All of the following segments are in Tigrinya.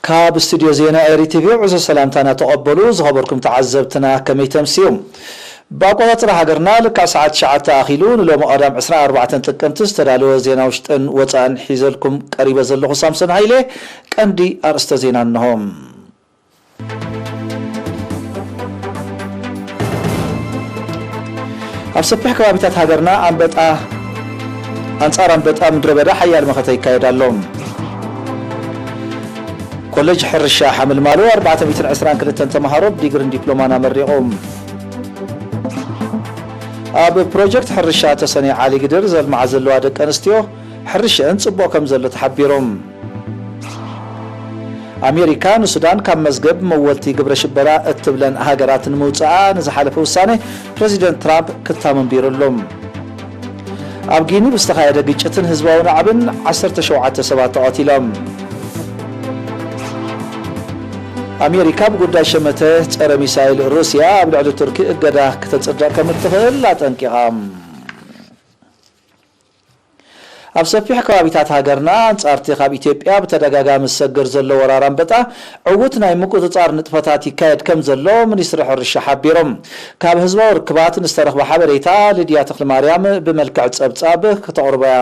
ካብ ስቱድዮ ዜና ኤሪ ቲቪ ውዕዞ ሰላምታና ተቐበሉ። ዝኸበርኩም ተዓዘብትና ከመይ ተምስዩ? ብኣቆጻጽራ ሃገርና ልክዕ ሰዓት ትሽዓተ ኣኺሉ ንሎሚ ቀዳም ዕስራን ኣርባዕተን ጥቅምቲ ዝተዳለወ ዜና ውሽጥን ወጻእን ሒዘልኩም ቀሪበ ዘለኹ ሳምሶን ሃይለ። ቀንዲ ኣርእስተ ዜና እንሆ። ኣብ ሰፊሕ ከባቢታት ሃገርና ኣንበጣ ኣንጻር ኣንበጣ ምድረ በዳ ሓያል መኸተ ይካየድ ኣሎ። ኮሌጅ ሕርሻ ሓመልማሎ ኣርባዕተ ሚእትን ዕስራን ክልተን ተምሃሮ ብዲግርን ዲፕሎማን ኣመሪቑ። ኣብ ፕሮጀክት ሕርሻ ተሰነይ ዓሊ ግድር ዘልምዓ ዘለዋ ደቂ ኣንስትዮ ሕርሽአን ጽቡቕ ከም ዘሎ ተሓቢሮም። ኣሜሪካ ንሱዳን ካብ መዝገብ መወልቲ ግብረ ሽበራ እትብለን ሃገራት ንምውፅኣ ንዝሓለፈ ውሳነ ፕረዚደንት ትራምፕ ክታመን ቢሩ ኣሎ። ኣብ ጊኒ ብዝተኻየደ ግጭትን ህዝባዊ ናዕብን ዓሰርተ ሸውዓተ ሰባት ተቐቲሎም። ኣሜሪካ ብጉዳይ ሸመተ ጸረ ሚሳይል ሩስያ ኣብ ልዕሊ ቱርኪ እገዳ ክተጽድቕ ከም እትኽእል ኣጠንቂቓ። ኣብ ሰፊሕ ከባቢታት ሃገርና ኣንጻርቲ ካብ ኢትዮጵያ ብተደጋጋሚ ዝሰግር ዘሎ ወራር ኣንበጣ ዕዉት ናይ ምቁጽጻር ንጥፈታት ይካየድ ከም ዘሎ ሚኒስትሪ ሕርሻ ሓቢሮም። ካብ ህዝባዊ ርክባት ንዝተረኽበ ሓበሬታ ልድያ ተኽለማርያም ብመልክዕ ጸብጻብ ከተቕርቦ እያ።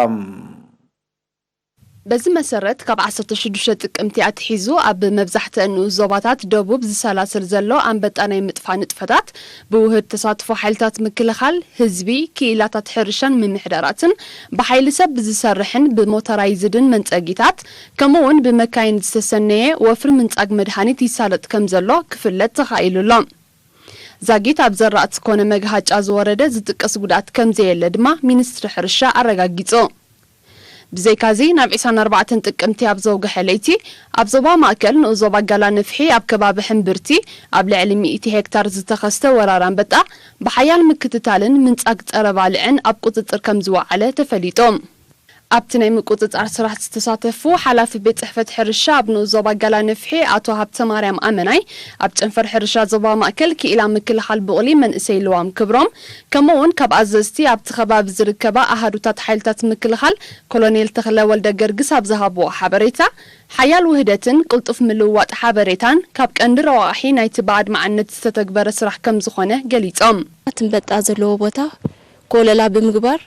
በዚ መሰረት ካብ ዓሰርተ ሽዱሽተ ጥቅምቲ ኣትሒዙ ኣብ መብዛሕትአን ንኡስ ዞባታት ደቡብ ዝሰላሰል ዘሎ ኣንበጣ ናይ ምጥፋእ ንጥፈታት ብውህድ ተሳትፎ ሓይልታት ምክልኻል፣ ህዝቢ፣ ክኢላታት ሕርሻን ምምሕዳራትን ብሓይሊ ሰብ ብዝሰርሕን ብሞተራይዝድን መንጸጊታት ከምኡ'ውን ብመካይን ዝተሰነየ ወፍሪ ምንጻግ መድሃኒት ይሳለጥ ከም ዘሎ ክፍለጥ ተኻኢሉ ኣሎ። ዛጊት ኣብ ዘራእቲ ኮነ መግሃጫ ዝወረደ ዝጥቀስ ጉድኣት ከም ዘየለ ድማ ሚኒስትሪ ሕርሻ ኣረጋጊጹ። ብዘይካዚ ናብ ዕስራን ኣርባዕተን ጥቅምቲ ኣብ ዘውግሐ ለይቲ ኣብ ዞባ ማእከል ንኡስ ዞባ ጋላ ነፍሒ ኣብ ከባቢ ሕምብርቲ ኣብ ልዕሊ ሚእቲ ሄክታር ዝተኸስተ ወራር ኣንበጣ ብሓያል ምክትታልን ምንጻግ ጸረ ባልዕን ኣብ ቁጽጽር ከም ዝወዓለ ተፈሊጡ። ኣብቲ ናይ ምቁጽጻር ስራሕ ዝተሳተፉ ሓላፊ ቤት ጽሕፈት ሕርሻ ኣብ ንኡስ ዞባ ጋላ ነፍሒ ኣቶ ሃብተማርያም ኣመናይ፣ ኣብ ጨንፈር ሕርሻ ዞባ ማእከል ክኢላ ምክልኻል ቡቕሊ መንእሰይ ልዋም ክብሮም፣ ከምኡ'ውን ካብ ኣዘዝቲ ኣብቲ ከባቢ ዝርከባ ኣሃዱታት ሓይልታት ምክልኻል ኮሎኔል ተኽለ ወልደ ገርግስ ኣብ ዝሃብዎ ሓበሬታ፣ ሓያል ውህደትን ቅልጡፍ ምልውዋጥ ሓበሬታን ካብ ቀንዲ ረቋሒ ናይቲ ብኣድማዕነት ዝተተግበረ ስራሕ ከም ዝኾነ ገሊጾም። ኣንበጣ ዘለዎ ቦታ ኮለላ ብምግባር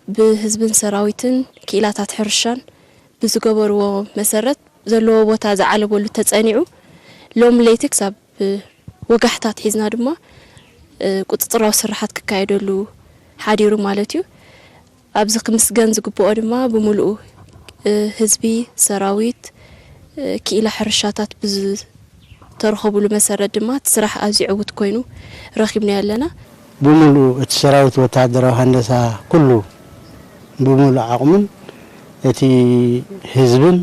ብህዝብን ሰራዊትን ክኢላታት ሕርሻን ብዝገበርዎ መሰረት ዘለዎ ቦታ ዝዓለበሉ ተጸኒዑ ሎም ለይቲ ክሳብ ወጋሕታ ኣትሒዝና ድማ ቁጽጽራዊ ስራሓት ክካየደሉ ሓዲሩ ማለት እዩ። ኣብዚ ክምስገን ዝግብኦ ድማ ብምሉኡ ህዝቢ፣ ሰራዊት፣ ክኢላ ሕርሻታት ብዝተረኸብሉ መሰረት ድማ እቲ ስራሕ ኣዝዩ ዕዉት ኮይኑ ረኺብናዮ ኣለና። ብምሉኡ እቲ ሰራዊት፣ ወተሃደራዊ ሃንደሳ፣ ኩሉ ብምሉእ ዓቕሙን እቲ ህዝብን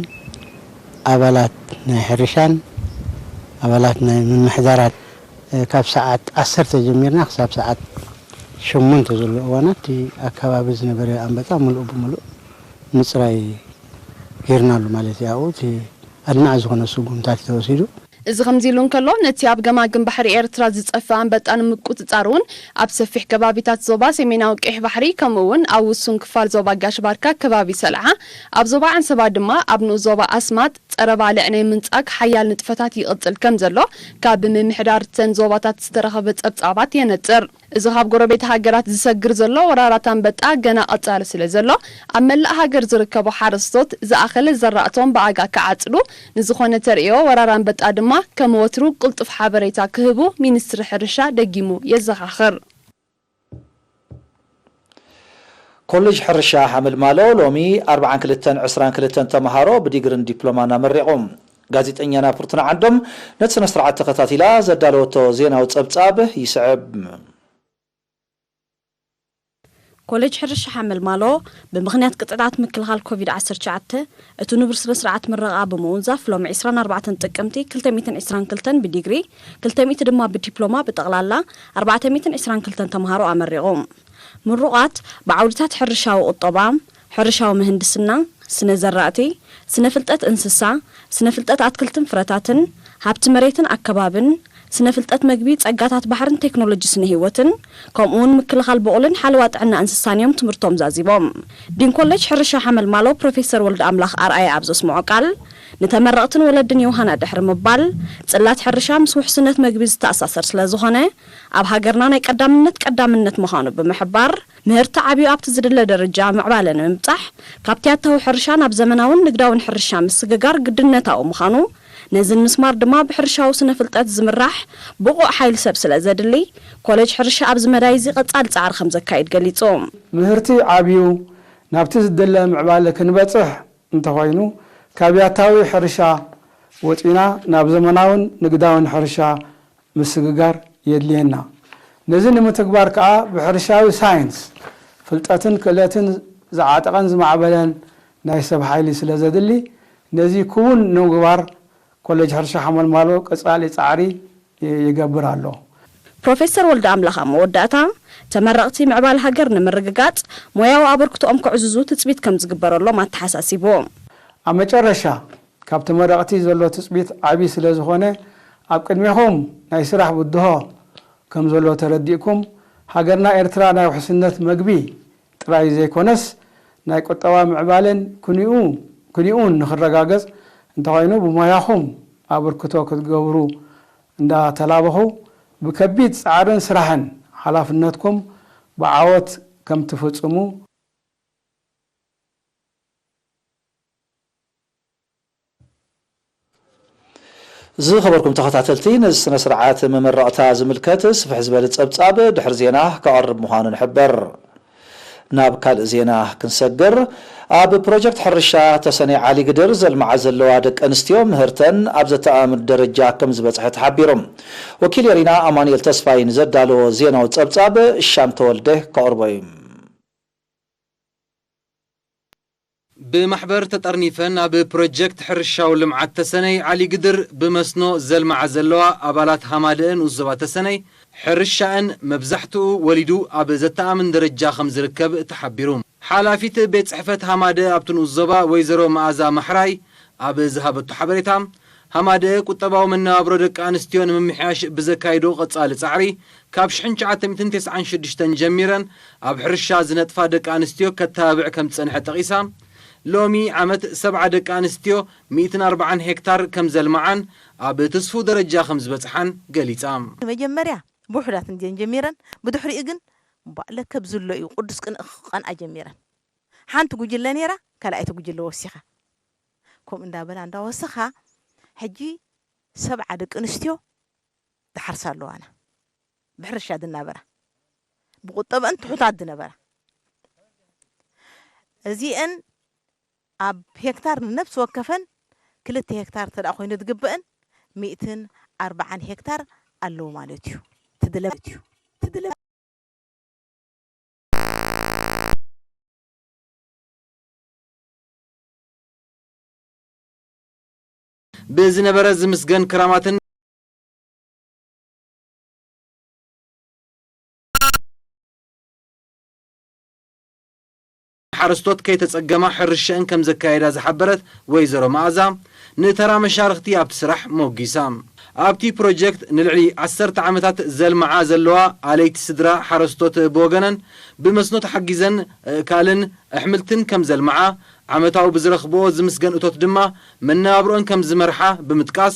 ኣባላት ናይ ሕርሻን ኣባላት ናይ ምምሕዳራት ካብ ሰዓት ዓሰርተ ጀሚርና ክሳብ ሰዓት ሸሞንተ ዘሎ እዋናት እቲ ኣከባቢ ዝነበረ ኣንበጣ ምሉእ ብምሉእ ምጽራይ ጌርናሉ ማለት እዩ። ኣብኡ እቲ ኣድማዒ ዝኾነ ስጉምታት ተወሲዱ። እዚ ከምዚ ኢሉ እንከሎ፣ ነቲ ኣብ ገማግም ባሕሪ ኤርትራ ዝጸፍእ ኣንበጣ ንምቁጽጻር እውን ኣብ ሰፊሕ ከባቢታት ዞባ ሰሜናዊ ቀይሕ ባሕሪ፣ ከምኡ እውን ኣብ ውሱን ክፋል ዞባ ጋሽ ባርካ ከባቢ ሰልዓ፣ ኣብ ዞባ ዓንሰባ ድማ ኣብ ንኡስ ዞባ ኣስማጥ ጸረ ባልዕ ናይ ምንጻግ ሓያል ንጥፈታት ይቕጽል ከም ዘሎ ካብ ምምሕዳር እተን ዞባታት ዝተረኸበ ጸብጻባት የነጽር። እዚ ካብ ጎረቤት ሃገራት ዝሰግር ዘሎ ወራራት ኣንበጣ ገና ቀጻሊ ስለ ዘሎ፣ ኣብ መላእ ሃገር ዝርከቡ ሓረስቶት ዝኣኸለ ዘራእቶም ብኣጋ ክዓጽዱ፣ ንዝኾነ ተርእዮ ወራር ኣንበጣ ድማ ከም ወትሩ ቅልጡፍ ሓበሬታ ክህቡ ሚኒስትሪ ሕርሻ ደጊሙ የዘኻኽር። ኮሌጅ ሕርሻ ሓመልማሎ ሎሚ ኣርብዓን ክልተን ዕስራን ክልተን ተምሃሮ ብዲግርን ዲፕሎማን ኣመሪቑ። ጋዜጠኛና ፍርቱና ዓንዶም ነቲ ስነ ስርዓት ተኸታቲላ ዘዳለወቶ ዜናዊ ጸብጻብ ይስዕብ። ኮሌጅ ሕርሻ ሓመልማሎ ብምኽንያት ቅጥዕታት ምክልኻል ኮቪድ ዓሰርተ ትሽዓተ እቲ ንቡር ስነ ስርዓት ምረቓ ብምውንዛፍ ሎሚ ዕስራን ኣርባዕተን ጥቅምቲ ክልተ ሚእትን ዕስራን ክልተን ብዲግሪ፣ ክልተ ሚእቲ ድማ ብዲፕሎማ ብጠቕላላ ኣርባዕተ ሚእትን ዕስራን ክልተን ተምሃሮ ኣመሪቑ። ምሩቓት ብዓውድታት ሕርሻዊ ቁጠባ፣ ሕርሻዊ ምህንድስና፣ ስነ ዘራእቲ፣ ስነ ፍልጠት እንስሳ፣ ስነ ፍልጠት ኣትክልትን ፍረታትን፣ ሃብቲ መሬትን ኣከባብን፣ ስነ ፍልጠት መግቢ፣ ጸጋታት ባሕርን ቴክኖሎጂ ስነ ህይወትን፣ ከምኡውን ምክልኻል ቡቕልን ሓለዋ ጥዕና እንስሳን እዮም ትምህርቶም ዛዚቦም። ዲን ኮሌጅ ሕርሻ ሓመልማሎ ፕሮፌሰር ወልደ ኣምላኽ ኣርኣያ ኣብ ዘስምዖ ቃል፣ ንተመረቕትን ወለድን ዮሃና ድሕሪ ምባል፣ ጽላት ሕርሻ ምስ ውሕስነት መግቢ ዝተኣሳሰር ስለ ዝኾነ፣ ኣብ ሃገርና ናይ ቀዳምነት ቀዳምነት ምዃኑ ብምሕባር፣ ምህርቲ ዓብዩ ኣብቲ ዝድለ ደረጃ ምዕባለ ንምብጻሕ፣ ካብቲ ኣታዊ ሕርሻ ናብ ዘመናውን ንግዳውን ሕርሻ ምስግጋር ግድነታዊ ምዃኑ፣ ነዚ ንምስማር ድማ ብሕርሻዊ ስነ ፍልጠት ዝምራሕ ብቑዕ ሓይሊ ሰብ ስለ ዘድሊ፣ ኮሌጅ ሕርሻ ኣብዚ መዳይ እዚ ቀጻሊ ጻዕሪ ከም ዘካይድ ገሊጹ። ምህርቲ ዓብዩ ናብቲ ዝድለ ምዕባለ ክንበጽሕ እንተኾይኑ፣ ካብ ያታዊ ሕርሻ ወጺና ናብ ዘመናውን ንግዳውን ሕርሻ ምስግጋር የድልየና። ነዚ ንምትግባር ከኣ ብሕርሻዊ ሳይንስ ፍልጠትን ክእለትን ዝዓጠቐን ዝማዕበለን ናይ ሰብ ሓይሊ ስለ ዘድሊ፣ ነዚ ክውን ንምግባር ኮሌጅ ሕርሻ ሓመልማሎ ቀጻሊ ጻዕሪ ይገብር ኣሎ። ፕሮፌሰር ወልደ ኣምላኽ ኣብ መወዳእታ፣ ተመረቕቲ ምዕባል ሃገር ንምርግጋጽ ሞያዊ ኣበርክቶኦም ከዕዝዙ ትጽቢት ከም ዝግበረሎም ኣተሓሳሲቡ። ኣብ መጨረሻ፣ ካብ ተመረቕቲ ዘሎ ትጽቢት ዓቢ ስለ ዝኾነ፣ ኣብ ቅድሜኹም ናይ ስራሕ ብድሆ ከም ዘሎ ተረዲእኩም፣ ሃገርና ኤርትራ ናይ ውሕስነት መግቢ ጥራይ ዘይኮነስ፣ ናይ ቁጠባ ምዕባለን ክንኡ-፣ ክንኡን ንኽረጋገጽ እንተኾይኑ፣ ብሞያኹም ኣበርክቶ ክትገብሩ እንዳተላበኹ፣ ብከቢድ ጻዕርን ስራሕን ሓላፍነትኩም ብዓወት ከም ትፍጽሙ። ዝኸበርኩም ተኸታተልቲ፣ ነዚ ስነ ስርዓት መመረቕታ ዝምልከት ስፍሕ ዝበለ ጸብጻብ ድሕሪ ዜና ከቐርብ ምዃኑ ንሕበር። ናብ ካልእ ዜና ክንሰግር፣ ኣብ ፕሮጀክት ሕርሻ ተሰነይ ዓሊ ግድር ዘልምዓ ዘለዋ ደቂ ኣንስትዮ ምህርተን ኣብ ዘተኣማምን ደረጃ ከም ዝበጽሐ ተሓቢሩ። ወኪል ኤሪና ኣማኑኤል ተስፋይ ንዘዳለዎ ዜናዊ ጸብጻብ ሻም ተወልደ ከቕርቦ እዩ። ብማሕበር ተጠርኒፈን ኣብ ፕሮጀክት ሕርሻዊ ልምዓት ተሰነይ ዓሊ ግድር ብመስኖ ዘልምዓ ዘለዋ ኣባላት ሃማደአ ንኡስ ዞባ ተሰነይ፣ ሕርሻኣን መብዛሕትኡ ወሊዱ ኣብ ዘተኣማምን ደረጃ ከም ዝርከብ ተሓቢሩ። ሓላፊት ቤት ጽሕፈት ሃማደአ ኣብቲ ንኡስ ዞባ ወይዘሮ መኣዛ ማሕራይ ኣብ ዝሃበቶ ሓበሬታ፣ ሃማደአ ቁጠባዊ መነባብሮ ደቂ ኣንስትዮ ንምምሕያሽ ብዘካይዶ ቀጻሊ ጻዕሪ፣ ካብ ሽሕን ትሽዓተ ሚእትን ተስዓን ሽዱሽተን ጀሚረን ኣብ ሕርሻ ዝነጥፋ ደቂ ኣንስትዮ ከተባብዕ ከም ዝጸንሐ ጠቒሳ፣ ሎሚ ዓመት ሰብዓ ደቂ ኣንስትዮ ሚእትን ኣርባዓን ሄክታር ከም ዘልምዓን ኣብ ትስፉው ደረጃ ከም ዝበጽሓን ገሊጻ። መጀመርያ ብውሑዳት እንድየን ጀሚረን፣ ብድሕሪኡ ግን እምባእ ለከ ብዝሎ እዩ ቅዱስ ቅንኢ ክቐንኣ ጀሚረን። ሓንቲ ጉጅለ ነይራ፣ ካልኣይቲ ጉጅለ ወሲኻ። ከምኡ እንዳበላ እንዳወሰኻ፣ ሕጂ ሰብዓ ደቂ ኣንስትዮ ዝሓርሳ ኣለዋና። ብሕርሻ ዝናበራ፣ ብቁጠበአን ትሑታት ዝነበራ። እዚአን ኣብ ሄክታር ንነብሲ ወከፈን ክልተ ሄክታር እንተ ደኣ ኮይኑ ዝግበአን፣ ሚእትን ኣርባዓን ሄክታር ኣለዎ ማለት እዩ። ትድለ-፣ ትድለ-፣ ብዝነበረ ዝምስገን ክራማትን ሓረስቶት ከይተጸገማ ሕርሽአን ከም ዘካየዳ ዝሓበረት ወይዘሮ መኣዛ፣ ንተራ መሻርኽቲ ኣብቲ ስራሕ ሞጊሳ። ኣብቲ ፕሮጀክት ንልዕሊ ዓሰርተ ዓመታት ዘልምዓ ዘለዋ ኣለይቲ ስድራ ሓረስቶት ብወገነን፣ ብመስኖ ተሓጊዘን ኣእካልን ኣሕምልትን ከም ዘልምዓ፣ ዓመታዊ ብዝረኽብኦ ዝምስገን እቶት ድማ መነባብሮአን ከም ዝመርሓ ብምጥቃስ፣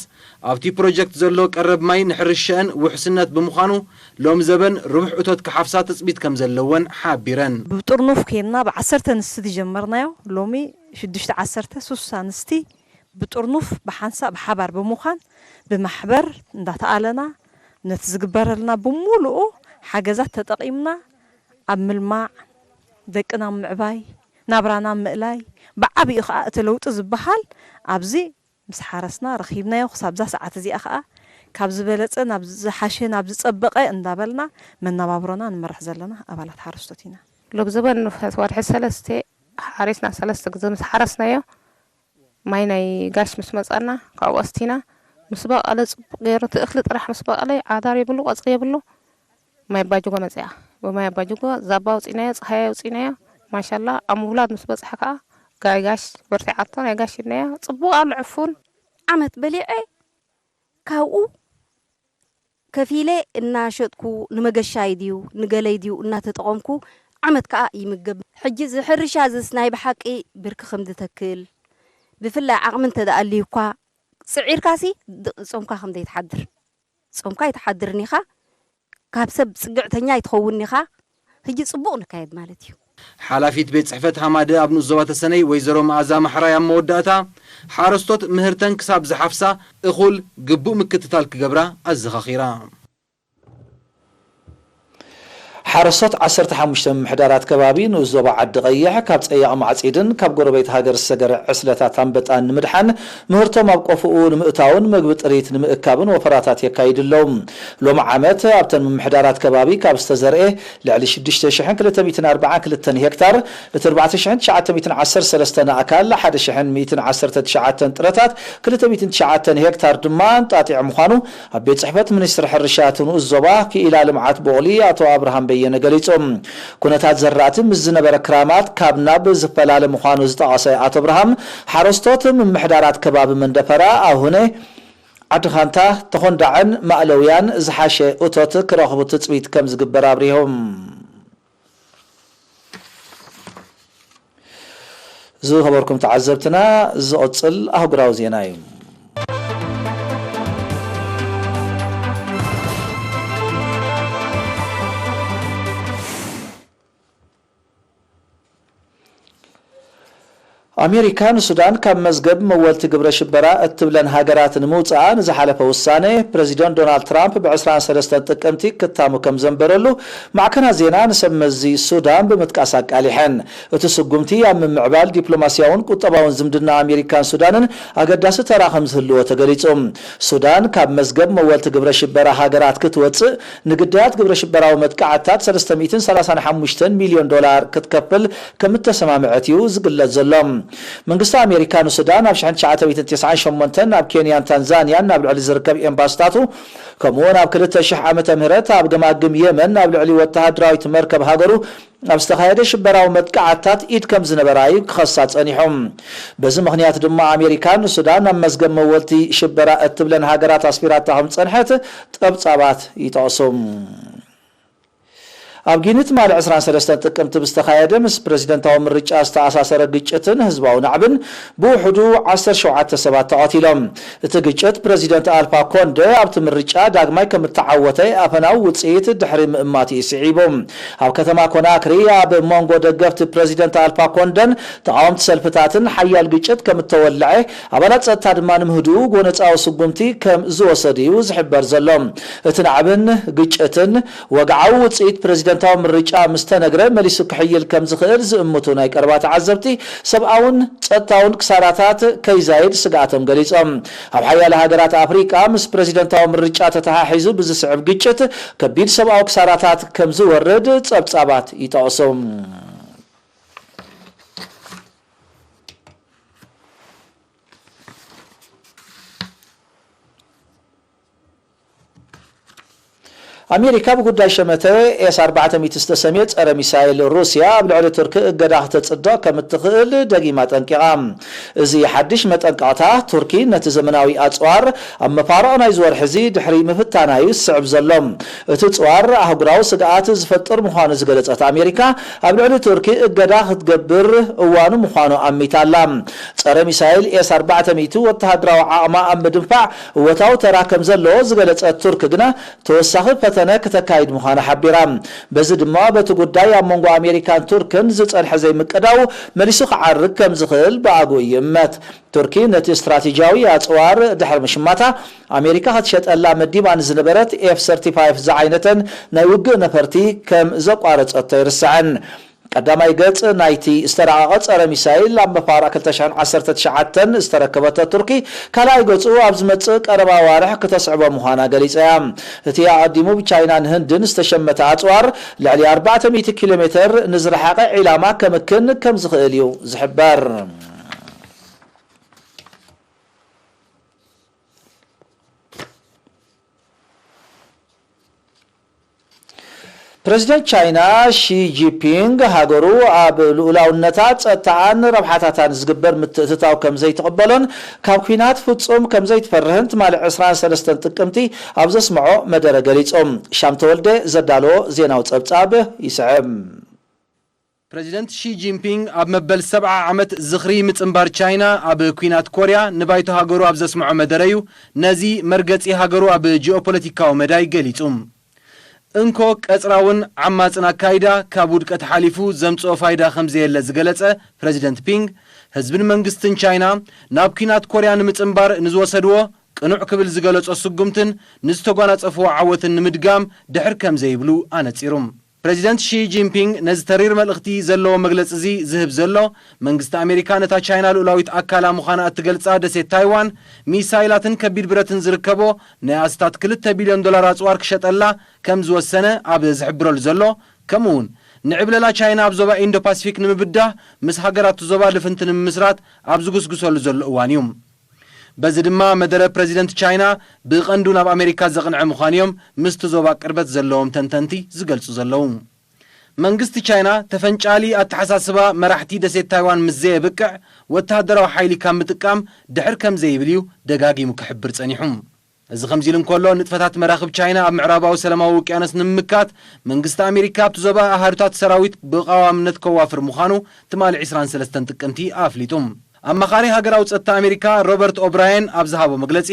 ኣብቲ ፕሮጀክት ዘሎ ቀረብ ማይ ንሕርሽአን ውሕስነት ብምዃኑ፣ ሎም ዘበን ርቡሕ እቶት ክሓፍሳ ትጽቢት ከም ዘለወን ሓቢረን። ብጥርኑፍ ኬንና ብዓሰርተ ኣንስቲ ዝጀመርናዮ፣ ሎሚ ሽዱሽተ ዓሰርተ፣ ሱሳ ኣንስቲ ብጥርኑፍ ብሓንሳእ ብሓባር ብምዃን ብማሕበር እንዳተኣለና ነቲ ዝግበረልና ብምሉኡ ሓገዛት ተጠቒምና ኣብ ምልማዕ፣ ደቅና ኣብ ምዕባይ፣ ናብራና ኣብ ምእላይ፣ ብዓቢኡ ኸኣ እቲ ለውጢ ዝበሃል ኣብዚ ምስ ሓረስና ረኺብናዮ። ክሳብዛ ሰዓት እዚኣ ኸኣ ካብ ዝበለጸ ናብ ዝሓሸ ናብ ዝጸበቐ እንዳበልና መነባብሮና ንመርሕ ዘለና ኣባላት ሓረስቶት ኢና። ሎብ ዘበን ንፍሕት ወርሒ ሰለስተ ሓሪስና፣ ሰለስተ ግዜ ምስ ሓረስናዮ ማይ ናይ ጋሽ ምስ መጻና ካብኡ ኣስቲና ምስ በቐለ ጽቡቕ ገይሩ እቲ እኽሊ ጥራሕ ምስ በቐለ ዓዳር የብሉ፣ ቆጽሊ የብሉ። ማይ ኣባጅጎ መጺኣ። ብማይ ኣባጅጎ ዛባ ኣውጺናዮ፣ ጸሃይ ኣውጺናዮ። ማሻላ ኣብ ምውላድ ምስ በጽሐ ከኣ ጋይ ጋሽ በርቲዓቶ ናይ ጋሽ ኢልናዮ። ጽቡቕ ኣሎ ዕፉን። ዓመት በሊዐ ካብኡ ከፊለ እናሸጥኩ ንመገሻይ ድዩ ንገለይ ድዩ እናተጠቐምኩ ዓመት ከኣ ይምገብ። ሕጂ እዚ ሕርሻ እዚስ ናይ ብሓቂ ብርኪ ከም ዝተክል፣ ብፍላይ ዓቕሚ እንተ ደኣ ኣልዩኳ፣ ጽዒርካሲ ድ-፣ ጾምካ ከም ዘይትሓድር። ጾምካ ኣይትሓድርን ኢኻ። ካብ ሰብ ጽግዕተኛ ኣይትኸውን ኢኻ። ሕጂ ጽቡቕ ንካየድ ማለት እዩ። ሓላፊት ቤት ጽሕፈት ሃማደ ኣብ ንኡስ ዞባ ተሰነይ ወይዘሮ መኣዛ ማሕራይ ኣብ መወዳእታ፣ ሓረስቶት ምህርተን ክሳብ ዝሓፍሳ እኹል ግቡእ ምክትታል ክገብራ ኣዘኻኺራ። ሓረስቶት ዓሰርተ ሓሙሽተ ምምሕዳራት ከባቢ ንኡስ ዞባ ዓዲ ቀይሕ ካብ ጸያቕ ማዕጺድን ካብ ጎረቤት ሃገር ዝሰገረ ዕስለታት ኣንበጣን ንምድሓን ምህርቶም ኣብ ቆፎኡ ንምእታውን ምግቢ ጥሪት ንምእካብን ወፈራታት የካይዱ ኣለዉ። ሎሚ ዓመት ኣብተን ምምሕዳራት ከባቢ ካብ ዝተዘርኤ ልዕሊ ሽዱሽተ ሽሕን ክልተ ሚእትን ኣርባዓን ክልተን ሄክታር፣ እቲ ኣርባዕተ ሽሕን ትሽዓተ ሚእትን ዓሰርተ ሰለስተን ኣእካል፣ ሓደ ሽሕን ሚእትን ዓሰርተ ትሽዓተን ጥረታት፣ ክልተ ሚእትን ትሽዓተን ሄክታር ድማ ኣንጣጢዕ ምዃኑ ኣብ ቤት ጽሕፈት ሚኒስትሪ ሕርሻ እቲ ንኡስ ዞባ ክኢላ ልምዓት ቡቕሊ ኣቶ ኣብርሃም በየነ ገሊጹ። ኩነታት ዘራእቲ ምስ ዝነበረ ክራማት ካብ ናብ ዝፈላለ ምዃኑ ዝጠቐሰ ኣቶ ኣብርሃም፣ ሓረስቶት ምምሕዳራት ከባቢ መንደፈራ፣ ኣሁነ፣ ዓዲ ኻንታ፣ ተኾንዳዕን ማእለውያን ዝሓሸ እቶት ክረኽቡ ትጽቢት ከም ዝግበር ኣብሪሆም። ዝኸበርኩም ተዓዘብትና፣ ዝቕጽል ኣህጉራዊ ዜና እዩ። ኣሜሪካ ንሱዳን ካብ መዝገብ መወልቲ ግብረ ሽበራ እትብለን ሃገራት ንምውፅኣ ንዝሓለፈ ውሳነ ፕረዚደንት ዶናልድ ትራምፕ ብ ዕስራን ሰለስተን ጥቅምቲ ክታሙ ከም ዘንበረሉ ማዕከናት ዜና ንሰብ መዚ ሱዳን ብምጥቃስ ኣቃሊሐን። እቲ ስጉምቲ ኣብ ምምዕባል ዲፕሎማስያውን ቁጠባውን ዝምድና ኣሜሪካን ሱዳንን ኣገዳሲ ተራ ከም ዝህልዎ ተገሊጹ። ሱዳን ካብ መዝገብ መወልቲ ግብረ ሽበራ ሃገራት ክትወጽእ ንግዳያት ግብረ ሽበራዊ መጥቃዕትታት ሰለስተ ሚእትን ሰላሳን ሓሙሽተን ሚልዮን ዶላር ክትከፍል ከም እተሰማምዐት እዩ ዝግለጽ ዘሎ። መንግስቲ ኣሜሪካ ንሱዳን ኣብ ሽሕን ትሽዓተ ሚእትን ተስዓን ሸሞንተን ኣብ ኬንያን ታንዛንያን ናብ ልዕሊ ዝርከብ ኤምባስታቱ፣ ከምኡውን ኣብ ክልተ ሽሕ ዓመተ ምህረት ኣብ ገማግም የመን ናብ ልዕሊ ወተሃደራዊት መርከብ ሃገሩ ኣብ ዝተኻየደ ሽበራዊ መጥቃዕትታት ኢድ ከም ዝነበራ እዩ ክኸሳ ጸኒሑ። በዚ ምኽንያት ድማ ኣሜሪካ ንሱዳን ናብ መዝገብ መወልቲ ሽበራ እትብለን ሃገራት ኣስፊራታ ከም ዝጸንሐት ጸብጻባት ይጠቕሱ። ኣብ ጊኒ ትማሊ ዕስራን ሰለስተን ጥቅምቲ ብዝተኻየደ ምስ ፕረዚደንታዊ ምርጫ ዝተኣሳሰረ ግጭትን ህዝባዊ ናዕብን ብውሕዱ ዓሰርተ ሸውዓተ ሰባት ተቐቲሎም። እቲ ግጭት ፕረዚደንት ኣልፋ ኮንደ ኣብቲ ምርጫ ዳግማይ ከም እተዓወተ ኣፈናዊ ውጽኢት ድሕሪ ምእማት እዩ ስዒቡ። ኣብ ከተማ ኮናክሪ ኣብ መንጎ ደገፍቲ ፕረዚደንት ኣልፋ ኮንደን ተቓወምቲ ሰልፍታትን ሓያል ግጭት ከም እተወልዐ፣ ኣባላት ጸጥታ ድማ ንምህድኡ ጎነጻዊ ስጉምቲ ከም ዝወሰዱ እዩ ዝሕበር ዘሎ። እቲ ናዕብን ግጭትን ወግዓዊ ውጽኢት ፕረዚደንታዊ ምርጫ ምስ ተነግረ መሊሱ ክሕይል ከም ዝኽእል ዝእምቱ ናይ ቀረባ ተዓዘብቲ፣ ሰብኣውን ጸጥታውን ክሳራታት ከይዛይድ ስግኣቶም ገሊጾም። ኣብ ሓያለ ሃገራት ኣፍሪቃ ምስ ፕረዚደንታዊ ምርጫ ተተሓሒዙ ብዝስዕብ ግጭት ከቢድ ሰብኣዊ ክሳራታት ከም ዝወርድ ጸብጻባት ይጠቕሱ። ኣሜሪካ ብጉዳይ ሸመተ ኤስ ኣርባዕተ ሚእቲ ዝተሰምየ ጸረ ሚሳይል ሩስያ ኣብ ልዕሊ ቱርኪ እገዳ ክተጽድቕ ከም እትኽእል ደጊማ ጠንቂቓ። እዚ ሓድሽ መጠንቀቕታ ቱርኪ ነቲ ዘመናዊ ኣጽዋር ኣብ መፋርቕ ናይዚ ወርሒ እዚ ድሕሪ ምፍታና እዩ ዝስዕብ ዘሎ። እቲ ጽዋር ኣህጉራዊ ስግኣት ዝፈጥር ምዃኑ ዝገለጸት ኣሜሪካ ኣብ ልዕሊ ቱርኪ እገዳ ክትገብር እዋኑ ምዃኑ ኣሚታ ኣላ። ጸረ ሚሳይል ኤስ ኣርባዕተ ሚእቲ ወተሃደራዊ ዓቕማ ኣብ ምድንፋዕ እወታዊ ተራ ከም ዘለዎ ዝገለጸት ቱርክ ግና ተወሳኺ ፈተነ ክተካይድ ምዃና ሓቢራ። በዚ ድማ በቲ ጉዳይ ኣብ መንጎ ኣሜሪካን ቱርክን ዝጸንሐ ዘይምቅዳው መሊሱ ክዓርግ ከም ዝኽእል ብኣግኡ ይእመት። ቱርኪ ነቲ ስትራቴጂያዊ ኣጽዋር ድሕሪ ምሽማታ ኣሜሪካ ክትሸጠላ መዲባ ንዝነበረት ኤፍ ሰርቲፋይቭ ዝዓይነተን ናይ ውግእ ነፈርቲ ከም ዘቋረጸቶ ኣይርሳዕን። ቀዳማይ ገጽ ናይቲ ዝተራቐቐ ጸረ ሚሳይል ኣብ መፋርቕ ክልተ ሽሕን ዓሰርተ ትሽዓተን ዝተረከበቶ ቱርኪ፣ ካልኣይ ገጹ ኣብ ዝመጽእ ቀረባ ኣዋርሕ ክተስዕቦ ምዃና ገሊጻ እያ። እቲ ኣቐዲሙ ብቻይናን ህንድን ዝተሸመተ ኣጽዋር ልዕሊ ኣርባዕተ ሚእቲ ኪሎ ሜተር ንዝረሓቐ ዒላማ ከምክን ከም ዝኽእል እዩ ዝሕበር። ፕረዚደንት ቻይና ሺ ጂንፒንግ ሃገሩ ኣብ ልኡላውነታ፣ ጸጥታኣን ረብሓታታን ዝግበር ምትእትታው ከም ዘይትቕበሎን ካብ ኲናት ፍጹም ከም ዘይትፈርህን ትማሊ ዕስራን ሰለስተን ጥቅምቲ ኣብ ዘስምዖ መደረ ገሊጹ። ሻም ተወልደ ዘዳለዎ ዜናዊ ጸብጻብ ይስዕብ። ፕረዚደንት ሺ ጂንፒንግ ኣብ መበል ሰብዓ ዓመት ዝኽሪ ምጽንባር ቻይና ኣብ ኲናት ኮርያ ንባይቶ ሃገሩ ኣብ ዘስምዖ መደረዩ፣ ነዚ መርገጺ ሃገሩ ኣብ ጂኦፖለቲካዊ መዳይ ገሊጹ። እንኮ ቀጽራውን ዓማጽን ኣካይዳ ካብ ውድቀት ሓሊፉ ዘምጽኦ ፋይዳ ከም ዘየለ ዝገለጸ ፕረዚደንት ፒንግ፣ ህዝብን መንግስትን ቻይና ናብ ኲናት ኮርያ ንምጽንባር ንዝወሰድዎ ቅኑዕ ክብል ዝገለጾ ስጉምትን ንዝተጓናጸፍዎ ዓወትን ንምድጋም ድሕር ከም ዘይብሉ ኣነጺሩ። ፕረዚደንት ሺ ጂንፒንግ ነዚ ተሪር መልእኽቲ ዘለዎ መግለጺ እዚ ዝህብ ዘሎ፣ መንግስቲ ኣሜሪካ ነታ ቻይና ልኡላዊት ኣካላ ምዃና እትገልጻ ደሴት ታይዋን፣ ሚሳይላትን ከቢድ ብረትን ዝርከቦ ናይ ኣስታት ክልተ ቢልዮን ዶላር ኣጽዋር ክሸጠላ ከም ዝወሰነ ኣብ ዝሕብረሉ ዘሎ፣ ከምኡ እውን ንዕብለላ ቻይና ኣብ ዞባ ኢንዶ ፓሲፊክ ንምብዳህ ምስ ሃገራት ዞባ ልፍንቲ ንምምስራት ኣብ ዝጉስጉሰሉ ዘሎ እዋን እዩ። በዚ ድማ መደረ ፕረዚደንት ቻይና ብቐንዱ ናብ ኣሜሪካ ዘቕንዐ ምዃኑ እዮም ምስቲ ዞባ ቅርበት ዘለዎም ተንተንቲ ዝገልጹ ዘለዉ። መንግስቲ ቻይና ተፈንጫሊ ኣተሓሳስባ መራሕቲ ደሴት ታይዋን ምስ ዘየብቅዕ ወተሃደራዊ ሓይሊ ካብ ምጥቃም ድሕር ከም ዘይብል እዩ ደጋጊሙ ክሕብር ጸኒሑ። እዚ ከምዚ ኢሉ እንከሎ፣ ንጥፈታት መራኽብ ቻይና ኣብ ምዕራባዊ ሰላማዊ ውቅያኖስ ንምምካት መንግስቲ ኣሜሪካ ኣብቲ ዞባ ኣሃዱታት ሰራዊት ብቐዋምነት ከዋፍር ምዃኑ ትማሊ ዕስራን ሰለስተን ጥቅምቲ ኣፍሊጡ። ኣማኻሪ ሃገራዊ ጸጥታ ኣሜሪካ ሮበርት ኦብራየን ኣብ ዝሃቦ መግለጺ፣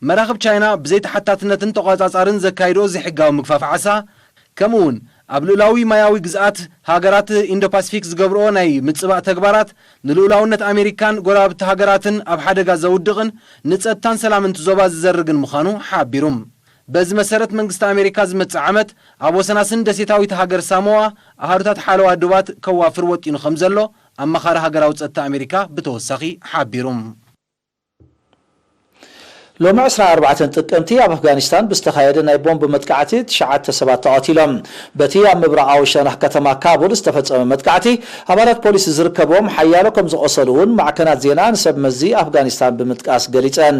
መራኽብ ቻይና ብዘይተሓታትነትን ተቖጻጻርን ዘካይዶ ዘይሕጋዊ ምግፋፍ ዓሳ፣ ከምኡ እውን ኣብ ልኡላዊ ማያዊ ግዝኣት ሃገራት ኢንዶ ፓሲፊክ ዝገብርኦ ናይ ምጽባእ ተግባራት ንልኡላውነት ኣሜሪካን ጎረባብቲ ሃገራትን ኣብ ሓደጋ ዘውድቕን ንጸጥታን ሰላምን እቲ ዞባ ዝዘርግን ምዃኑ ሓቢሩ። በዚ መሰረት መንግስቲ ኣሜሪካ ዝመጽእ ዓመት ኣብ ወሰናስን ደሴታዊት ሃገር ሳሞዋ ኣሃዱታት ሓለዋ ዶባት ከዋፍር ወጢኑ ከም ዘሎ ኣማኻሪ ሃገራዊ ጸጥታ ኣሜሪካ ብተወሳኺ ሓቢሩ። ሎሚ ዕስራን ኣርባዕተን ጥቅምቲ ኣብ ኣፍጋኒስታን ብዝተኻየደ ናይ ቦምብ መጥቃዕቲ ትሽዓተ ሰባት ተቐቲሎም። በቲ ኣብ ምብራቓዊ ሸነኽ ከተማ ካቡል ዝተፈጸመ መጥቃዕቲ ኣባላት ፖሊስ ዝርከብዎም ሓያሎ ከም ዝቖሰሉ እውን ማዕከናት ዜና ንሰብ መዚ ኣፍጋኒስታን ብምጥቃስ ገሊጸን።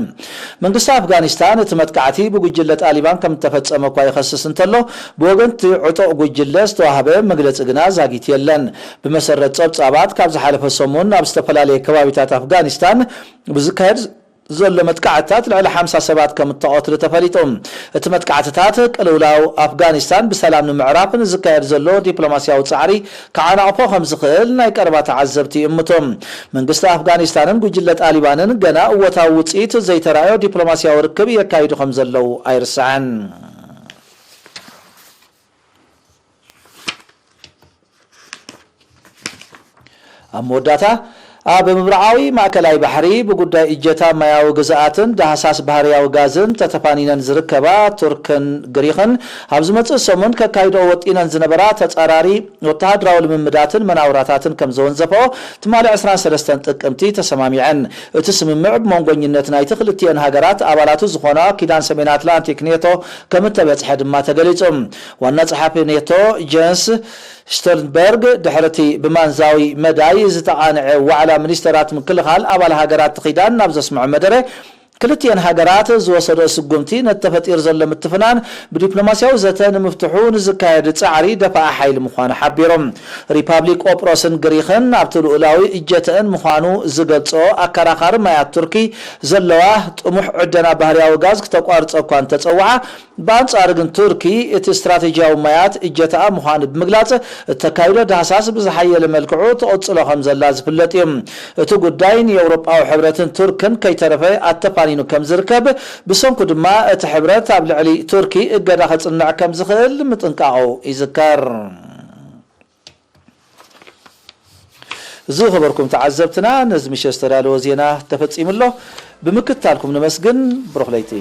መንግስቲ ኣፍጋኒስታን እቲ መጥቃዕቲ ብጉጅለ ጣሊባን ከም እተፈጸመ እኳ ይኸስስ እንተሎ፣ ብወገን እቲ ዕጡቕ ጉጅለ ዝተዋህበ መግለጺ ግና ዛጊት የለን። ብመሰረት ጸብጻባት፣ ካብ ዝሓለፈ ሰሙን ኣብ ዝተፈላለየ ከባቢታት ኣፍጋኒስታን ብዝካየድ ዘሎ መጥቃዕትታት ልዕሊ ሓምሳ ሰባት ከም እተቐትሉ ተፈሊጡ። እቲ መጥቃዕትታት ቅልውላው ኣፍጋኒስታን ብሰላም ንምዕራፍ ንዝካየድ ዘሎ ዲፕሎማስያዊ ጻዕሪ ክዓናቕፎ ከም ዝኽእል ናይ ቀረባ ተዓዘብቲ ይእምቱ። መንግስቲ ኣፍጋኒስታንን ጉጅለ ጣሊባንን ገና እወታዊ ውጽኢት ዘይተራእዮ ዲፕሎማስያዊ ርክብ የካይዱ ከም ዘለዉ ኣይርሳዕን። ኣብ መወዳእታ፣ ኣብ ምብራቓዊ ማእከላይ ባሕሪ ብጉዳይ እጀታ ማያዊ ግዝኣትን ዳህሳስ ባህርያዊ ጋዝን ተተፋኒነን ዝርከባ ቱርክን ግሪኽን፣ ኣብ ዝመጽእ ሰሙን ከካይድኦ ወጢነን ዝነበራ ተጻራሪ ወተሃደራዊ ልምምዳትን መናውራታትን ከም ዘወንዘፈኦ ትማሊ ዕስራን ሰለስተን ጥቅምቲ ተሰማሚዐን። እቲ ስምምዕ ብመንጎኝነት ናይቲ ክልቲኤን ሃገራት ኣባላቱ ዝኾና ኪዳን ሰሜን ኣትላንቲክ ኔቶ ከም እተበጽሐ ድማ ተገሊጹ። ዋና ጸሓፊ ኔቶ ጀንስ ስቶልትንበርግ ድሕሪ እቲ ብማንዛዊ መዳይ ዝተቓንዐ ዋዕላ ሚኒስተራት ምክልኻል ኣባል ሃገራት ኪዳን ናብ ዘስምዖ መደረ፣ ክልቲኤን ሃገራት ዝወሰዶ ስጉምቲ ነቲ ተፈጢሩ ዘሎ ምትፍናን ብዲፕሎማስያዊ ዘተ ንምፍትሑ ንዝካየድ ጻዕሪ ደፋኢ ሓይሊ ምዃኑ ሓቢሮም። ሪፓብሊክ ቆጵሮስን ግሪኽን ኣብቲ ልኡላዊ እጀተአን ምዃኑ ዝገልጾ ኣከራኻሪ ማያት ቱርኪ ዘለዋ ጥሙሕ ዕደና ባህርያዊ ጋዝ ክተቋርጾ እኳ እንተጸውዓ፣ ብኣንጻሩ ግን ቱርኪ እቲ ስትራቴጂያዊ ማያት እጀታኣ ምዃኑ ብምግላጽ፣ እተካይዶ ዳህሳስ ብዝሓየለ መልክዑ ትቕጽሎ ከም ዘላ ዝፍለጥ እዩ። እቲ ጉዳይ ንኤውሮጳዊ ሕብረትን ቱርክን ከይተረፈ ኣተፋኒኑ ከም ዝርከብ፣ ብሰንኩ ድማ እቲ ሕብረት ኣብ ልዕሊ ቱርኪ እገዳ ከጽንዕ ከም ዝኽእል ምጥንቃቑ ይዝከር። ዝኸበርኩም ተዓዘብትና፣ ነዚ ምሸት ዝተዳለወ ዜና ተፈጺሙ ኣሎ። ብምክትታልኩም ነመስግን። ብሩኽ ለይቲ።